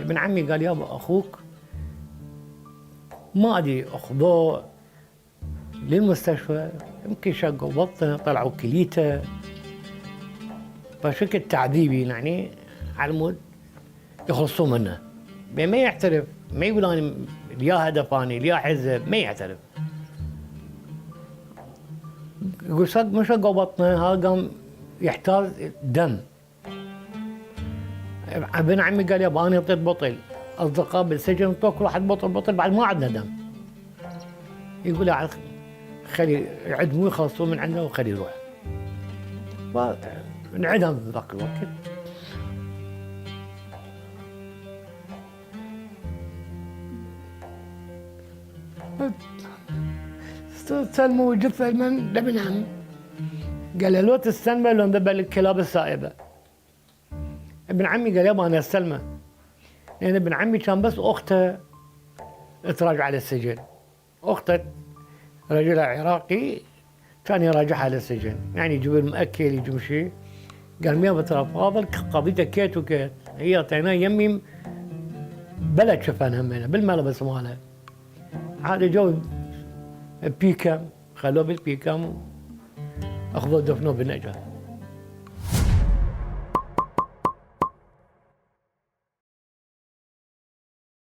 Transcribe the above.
ابن عمي قال يابا اخوك ما ادري اخذوه للمستشفى، يمكن شقوا بطنه طلعوا كليته، فشكل تعذيبي يعني على مود يخلصون منه. ما يعترف، ما يقول انا يا هدف اني يا حزب، ما يعترف. يقول صدق ما شقوا بطنه، هذا قام يحتاج دم. ابن عمي قال يابا انا اعطيت بطل، اصدقاء بالسجن اعطوا كل واحد بطل بعد ما عندنا دم. يقول لا خلي يعدموه يخلصون من عندنا وخلي يروح. فانعدم ذاك الوقت. سلموا جثة من لابن عمي، قال له لو تستلمه لو نذبح الكلاب السائبة. ابن عمي قال يابا انا استلمه، لان ابن عمي كان بس اخته تراجع على السجن، اخته رجلها عراقي كان يراجعها على السجن، يعني يجيب المأكل يجيب شيء. قال يابا ترى فاضل قضيته كيت وكيت، هي اعطيناه يمي بلد شفان همينه بالملبس ماله. عاد جو بيكم، خلوه بالبيكم، اخذوه دفنوه بالنجف.